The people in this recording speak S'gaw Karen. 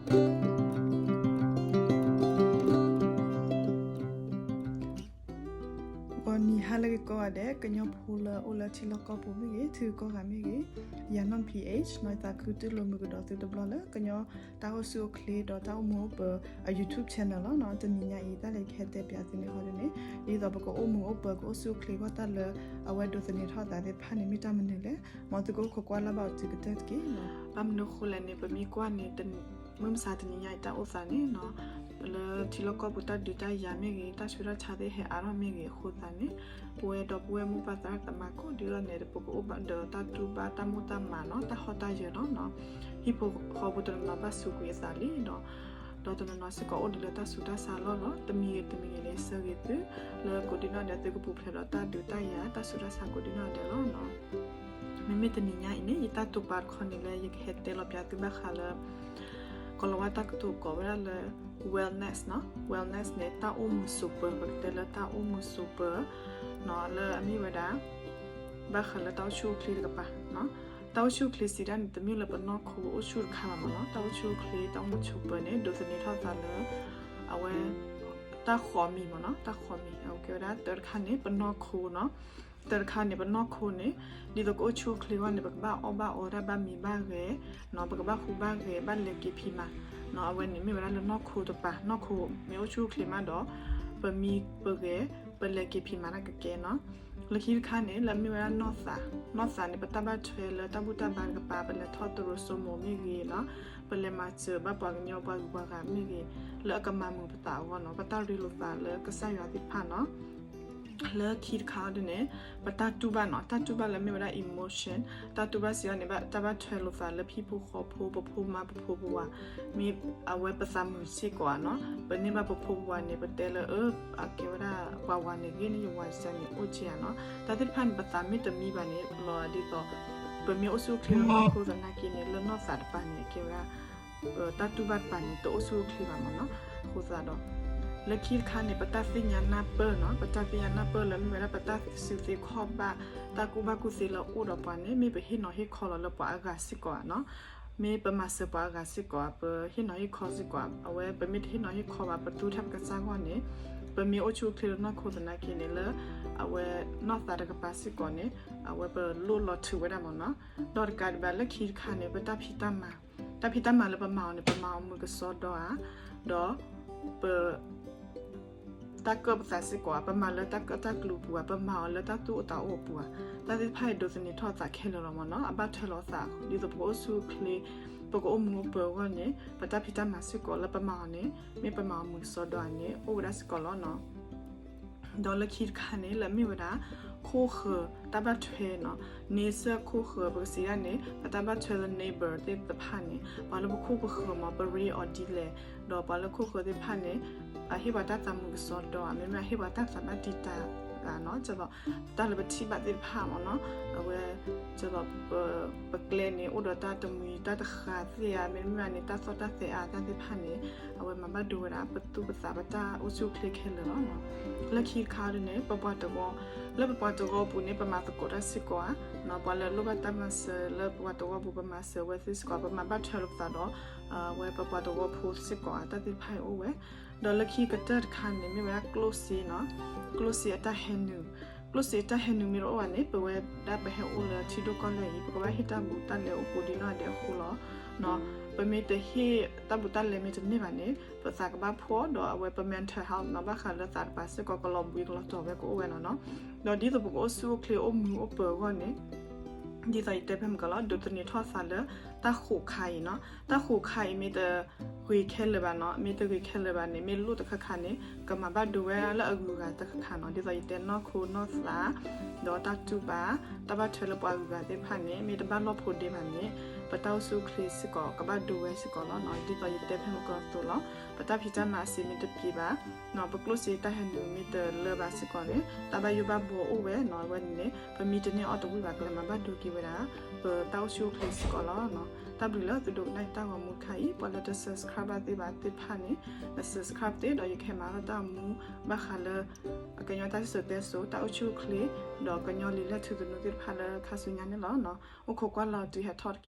ဂီၤနံၤဟါလၢအဂ့ၤကိးဂၤဒဲး ကညီဖိလၢအိၣ်လၢထံလီၢ်ကီၢ်ပူၤမ့ၢ်ဂ့ၤ ထံဂုၤကီၢ်ဂၤမ့ၢ်ဂ့ၤ, ယၤနီၢ် P H နီၢ် ယသးခုတူၢ်လိာ်မုာ်ကဒီးသုတဘျီလၢ ကညီတၢ်အိၣ်ဆူၣ်အိၣ်ချ့ဒီးတၢ်အိၣ်မူအိၣ်ပၢၤအ YouTube channel လီၤနီၢ်. တနံၤညါအံၤ တၢ်လၢယကဟဲတဲပၠးသုန့ၣ်ဃီဒ်န့ၣ် ဒ်သိးပကအိၣ်မူအိၣ်ပၢၤ ကအိၣ်ဆူၣ်အိၣ်ချ့အဂီၢ် တၢ်လၢအဝဲဒိးသန့ၤထီၣ်သးသ့ၣ်တဖၣ်န့ၣ် မ့ၢ်တၢ်မနုၤလဲၣ်, မ်သုကအိၣ်ခိးကွၢ်လၢ်ဘၣ်အီၤတုၤကတၢၢ်တက့ၢ်လီၤ. ဘၣ်မနုၤအဃိလဲၣ်န့ၣ် ပမ့ၢ်ကွၢ်န့ၣ် မုၢ်မဆါတနံၤညါအံၤတၢ်အိၣ်သးန့ၣ်နီၢ် လၢထံလီၢ်ကီၢ်ပူၤတၢ်ဒုးတၢ်ယၤမ့ၢ်ဂ့ၤ တၢ်ဆူးတၢ်ဆါသ့ၣ်ဟဲအါထီၣ်မ့ၢ်ဂ့ၤအဃိသတးန့ၣ် ပဝဲဒီပုၢ်ဝဲၢ်မိၢ်ပၢ်သရၣ်သမါကိးဒ်လီၤန့ၣ် ပကအိၣ်ဘၣ်ဒီးတၢ်တူၢ်ဘၣ်တၢ်မိၣ်တၢ်မၤနီၢ် တၢ်ဟီၣ်တၢ်ယၢၤလီၤနီၢ်. ဟံၣ်ဖိဃီဖိတနီၤနီၤဘၣ်စူးကွံာ်အသးလံဒီး ဒီးတနီၤနီၤစ့ၢ်ကီးအိၣ်ဒံးလၢတၢ်ဆူးတၢ်ဆါအလီၢ်လီၤ. တမံၤဂ့ၤတမံၤဂ့ၤန့ၣ် ဆၢဂ့ၤသု လၢကိးဒံနီၢ်ဒဲးသုကပူၤဖျဲးဒီးတၢ်ဒုးတၢ်ယၤ တၢ်ဆူးတၢ်ဆါကိးဒံနီၢ်ဒဲးလီၤနီၢ်. မ့မ့ၢ်တနံၤညါအံၤန့ၣ် ယတၢ်တိာ်ပာ်တခီန့ၣ်လၢ ယကဟဲတဲလီၤပၠးသုဘၣ်ဃးလၢ ကိၤလၤဝါတၢ်ကတိၤကိးဝဲဒၣ်လၢ wellness နီၢ်. Wellness န့ၣ် တၢ်အိၣ်မုာ်ဆိးပၢၤ ပကတဲလၢတၢ်အိၣ်မုာ်ဆိးပၢၤနီၢ် လၢအမ့ၢ်ဝဲဒၣ် ဘၣ်ဃးလၢတၢ်အိၣ်ဆူၣ်အိၣ်ချ့တကပၤနီၢ်. တၢ်အိၣ်ဆူၣ်အိၣ်ချ့စံးဒၣ်န့ၣ် တမ့ၢ်လၢပနီၢ်ခိအိၣ်ဆူၣ်တခါဘၣ်မ့ၢ်နီၢ်. တၢ်အိၣ်ဆူၣ်အိၣ်ချ့ တၢ်အိၣ်မုာ်ဆိးပၢၤန့ၣ် ဒိးသန့ၤထီၣ်သးလၢ အဝဲ တၢ်ဃီမံၤမ့ၢ်နီၢ် တၢ်ဃီမံၤ အကဲဝဲဒၣ်တၢ်တခါန့ၣ် ပနီၢ်ခိနီၢ်. တၢ်တခါန့ၣ် ပနီၢ်ခိန့ၣ် ဒ်သိးကအိၣ်ဆူၣ်အိၣ်ချ့အဂီၢ်န့ၣ် ပကဘၣ်အီၣ်ဘၣ်အီတၢ်ဘၣ်မံၤဘၣ်ဂဲၤနီၢ် ပကဘၣ်ဟူးဘၣ်ဂဲၤ ဘၣ်လဲၤက့ၤဖံးမၤနီၢ်. အဝဲန့ၣ်မ့ၢ်ဝဲဒၣ်လၢနီၢ်ခိတပၤ နီၢ်ခိမ့ၢ်အိၣ်ဆူၣ်အိၣ်ချ့မးဒီး ပမံပဂဲၤ ပလဲၤက့ၤဖံးမၤတၢ်ကကဲနီၢ်. လၢခံတခါန့ၣ် လၢအမ့ၢ်ဝဲဒၣ်နီၢ်သး နီၢ်သးန့ၣ် ပတၢ်ဘၣ်ထွဲလၢတၢ်ဘူၣ်တၢ်ဘါတကပၤ ပလဲၤထီၣ်တရိၤစိမိၤမ့ၢ်ဂ့ၤနီၢ် ပလဲၤမၤစၢၤဘၣ်ပှၤကညီပှၤဂုၤပှၤဂၤမ့ၢ်ဂ့ၤ လၢအကမၤမုာ်ပသးအဂီၢ်နီၢ် ပတၢ်ရ့လိာ်သးလၢကစၢ်ယွၤသ့ၣ်တဖၣ်နီၢ်. လၢခံတခါအံၤဒ်န့ၣ် ပတၢ်တူၢ်ဘၣ်နီၢ် တၢ်တူၢ်ဘၣ်လၢအမ့ၢ်ဝဲဒၣ် emotion တၢ်တူၢ်ဘၣ်စံးအီၤန့ၣ် တၢ်ဘၣ်ထွဲလိာ်သးလၢဟံၣ်ဖိဃီဖိ ပဖိမါပဖိပဝၤ မ့ၢ်အဝဲပသးမုာ်စ့ၢ်ကီးဧါနီၢ်. ပန့ၢ်ဘၣ်ပဖိပဝၤန့ၣ် ပတဲလၢအ အကဲဝဲဒၣ် ပှၤဝၤန့ၣ်ဂ့ၤန့ၢ်ယဝၤစၢ်န့ၣ် အိၣ်က့ၤဧါနီၢ်. တၢ်သ့ၣ်တဖၣ်န့ၣ် ပသးမ့ၢ်တမံဘၣ်န့ၣ် လီၤဒ်သိး ပမ့ၢ်အိၣ်ဆူၣ်အိၣ်ချ့လၢနီၢ်ခိသနာ်က့န့ၣ် လၢနီၢ်သးတပၤန့ၣ် အကဲဝဲဒၣ် တၢ်တူၢ်ဘၣ်တပၤန့ၣ် တအိၣ်ဆူၣ်အိၣ်ချ့ဘၣ်မ့ၢ်နီၢ်. အဃိသတးဒီး လၢခံတခါန့ၣ် ပတၢ်သ့ၣ်ညါနၢ်ပၢၢ်နီၢ် ပတၢ်သ့ၣ်ညါနၢ်ပၢၢ်လၢမ့ၢ်ဝဲဒၣ်ပတၢ်စူးသ့ခီၣ်ဘၣ် တၢ်ကူၣ်ဘၣ်ကူၣ်သ့လၢအအိၣ်ဒီးပှၤန့ၣ် မ့ၢ်ပဟ့ၣ်နီၤဟ့ၣ်ခီလီၤလၢပှၤအဂၤစ့ၢ်ကီးဧါနီၢ်. မ့ၢ်ပမၤစၢၤပှၤအဂၤစ့ၢ်ကီးဧါ ပဟ့ၣ်နီၤဟ့ၣ်ခီစ့ၢ်ကီးဧါ. အဝဲပမ့ၢ်တဟ့ၣ်နီၤဟ့ၣ်ခီဘၣ် ပသူထၢပကစၢ်ဂီၢ်န့ၣ် ပမ့ၢ်အိၣ်ဆူၣ်အိၣ်ချ့လၢနီၢ်ခိသနာ်က့န့ၣ် လၢအဝဲနီၢ်သးတကပၤစ့ၢ်ကီးန့ၣ် အဝဲပလိၣ်လီၤထုးဝဲဒၣ်မ့ၢ်နီၢ်. ဒီးတကးဒံးဘၣ်လၢခံတခါန့ၣ် ပတၢ်ဖံးတၢ်မၤ တၢ်ဖံးတၢ်မၤလၢပမၤအီၤန့ၣ် ပမၤအီၤမုာ်ကစီဒီဧါ ဒီးပ တၢ်ကၢၣ်ပသးစ့ၢ်ကီးဧါ ပမၤလၢတၢ်ကၢၣ်တၢ်ကျူအပူၤဧါ ပမၤအီၤလၢတၢ်သူၣ်အိၣ်သးအိၣ်အပူၤဧါ တၢ်သ့ၣ်တဖၣ်အံၤဒိးသန့ၤထီၣ်သးခဲလၢာ်လီၤမ့ၢ်နီၢ်. အဘၣ်ထွဲလိာ်သး ဒ်သိးပကအိၣ်ဆူၣ်အိၣ်ချ့ ပကအိၣ်မူအိၣ်ပၢၤအဂီၢ်န့ၣ် ပတၢ်ဖံးတၢ်မၤစ့ၢ်ကီးလၢပမၤအီၤန့ၣ် မ့ၢ်ပမၤအီၤမုာ်ကစီဒီဧါန့ၣ် အိၣ်ဝဲဒၣ်စ့ၢ်ကီးလီၤနီၢ်. ဒီးလၢခံတခါန့ၣ် လၢအမ့ၢ်ဝဲဒၣ် ခိၣ်ဃၢၤတၢ်ဘၣ်ထွဲနီၢ် န့ဆၢၣ်ခိၣ်ဃၢၤ ပကစံးဒၣ်န့ၣ် ပတၢ်ဘၣ်ထွဲလၢ neighbor သ့ၣ်တဖၣ်န့ၣ် ပှၤလၢပခိၣ်ပဃၢၤမ့ၢ် ပရ့အီၤဒ်လဲၣ် ဒီးပှၤလၢခိၣ်ဃၢၤသ့ၣ်တဖၣ်န့ၣ် အဟ့ၣ်ပှၤတၢ်သးမုာ်ကစီဒီဧါ မ့မ့ၢ်ဟ့ၣ်ပှၤတၢ်သးမုာ်တံာ်တာ်ဧါနီၢ်. ဒ်သိး တၢ်လၢပထံၣ်ဘၣ်သ့ၣ်တဖၣ်မ့ၢ်နီၢ် အဝဲ ဒ်သိး ပကျဲန့ၣ် အိၣ်ဒီးတၢ်တမှံၤတၢ်တဃာ်သ့ၣ်ဧါ မ့တမ့ၢ်န့ၣ် တၢ်သီၣ်တၢ်သဲအါတၢ်သ့ၣ်တဖၣ်န့ၣ် အဝဲမၤဘၣ်ဒိဝဲဒၣ် ပသူၣ်ပသးပတၢ်အိၣ်ဆူၣ်အိၣ်ချ့ခဲလၢာ်လီၤနီၢ်. လၢခံတခါဒ်န့ၣ် ပပှၤတဝၢ လၢပပှၤတဝၢပူၤန့ၣ် ပမၤသကိးတၢ်စ့ၢ်ကီးဧါနီၢ်. ပှၤလၢအလိၣ်ဘၣ်တၢ်မၤစၢၤလၢပပှၤတဝၢပူၤ ပမၤစၢၤဝဲသ့ၣ်စ့ၢ်ကီး ပမၤဘၣ်ထွဲလိာ်ပသးဒီး အဝဲပပှၤတဝၢဖိစ့ၢ်ကီးဧါ တၢ်သ့ၣ်တဖၣ်အံၤအိၣ်ဝဲ ဒီးလၢခံကတၢၢ်တခါန့ၣ် မ့ၢ်ဝဲဒၣ်ကျိၣ်စ့နီၢ် ကျိၣ်စ့အတၢ်ဟဲနုာ် ကျိၣ်စ့အတၢ်ဟဲနုာ်မ့ၢ်တအိၣ်ဘၣ်န့ၣ် ပဝဲဒၣ်ပဟဲအိၣ်လၢထံဒိၣ်ကီၢ်လဲၢ်အံၤ ပကဘၣ်ဟ့ၣ်တၢ်ဘူးတၢ်လဲအီၤကိးဒံနီၢ်ဒဲးအဃိလီၤ. ပမ့ၢ်တဟ့ၣ်တၢ်ဘူးတၢ်လဲမ့ၢ်တန့ၢ်ဘၣ်န့ၣ် ပသးကဘၣ်ဖှီၣ်ဒီးအဝဲပ mental health နီၢ် ဘၣ်ဃးလၢသးတပၤစ့ၢ်ကီး ကလီၤဘှံးကလီၤတီၤဝဲကအိၣ်ဝဲလီၤနီၢ်. ဒီးဒ်သိးပကအိၣ်ဆူၣ်အိၣ်ချ့အိၣ်မုာ်အိၣ်ပၢၤအဂီၢ်န့ၣ် ဒ်သိးယတဲဖဲမုၢ်ကီၢ်လီၤ ဒိးသန့ၤထီၣ်သးလၢတၢ်ဃိးခါအံၤနီၢ်. တၢ်ဃိးခါအံၤမ့ၢ်တဂ့ၤခဲလၢာ်ဘၣ်နီၢ် မ့ၢ်တဂ့ၤခဲလၢာ်ဘၣ်န့ၣ် မ့ၢ်လိၣ်တခါခါန့ၣ် ကမၤဘၣ်ဒိဝဲလၢအဂုၤအဂၤတခါခါနီၢ်. ဒ်သိးယတဲနီၢ်ခိနီၢ်သး ဒီးတၢ်တူၢ်ဘၣ် တၢ်ဘၣ်ထွဲလၢပှၤဂုၤဂၤသ့ၣ်တဖၣ်န့ၣ် မ့ၢ်တဘၣ်လီၢ်ဖိးဒ့ဘၣ်န့ၣ် ပတၢ်အိၣ်ဆူၣ်အိၣ်ချ့စ့ၢ်ကီး ကဘၣ်ဒိဝဲစ့ၢ်ကီးလီၤနီၢ်. ဒ်သိးယတဲဖဲမုၢ်ကီၢ်အသိးလီၤ ပတၢ်ဖံးတၢ်မၤအစ့မ့ၢ်တပှဲၤဘၣ် ပကျိၣ်စ့တၢ်ဟဲနုာ်မ့ၢ်တလၢဘၣ်စ့ၢ်ကီးန့ၣ် တၢ်ဘၣ်ယိၣ်ဘၣ်ဘှီအိၣ်ဝဲနီၢ်. အဝဲန့ၣ်န့ၣ် ပမ့ၢ်တန့ၢ်အီၣ်တဝံၣ်ဘၣ် ကလဲၤမၤဘၣ်ဒိက့ၤဝဲဒၣ် ပတၢ်အိၣ်ဆူၣ်အိၣ်ချ့စ့ၢ်ကီးလီၤနီၢ်. တၢ်ဘျုးလၢသုဒိကနၣ်တၢ်ဂီၤမူတခါအံၤ ပှၤလၢတ subscribe ဘၣ်သ့ၣ်ဘၣ်သ့ၣ်တဖၣ်န့ၣ် subscribe သ့ဒီး ယကဟဲမၤထီၣ်တၢ်ဂီၤမူ ဘၣ်ဃးလၢ ကညီတၢ်စံၣ်စိၤတဲစိၤ တၢ်အိၣ်ဆူၣ်အိၣ်ချ့ ဒီးကညီလံာ်လဲၢ်ထူသနူသ့ၣ်တဖၣ်လၢခါဆူညါန့ၣ်လီၤ. အိၣ်ခိးကွၢ်လီၤတုၤဟဲထီၣ်တက့ၢ်.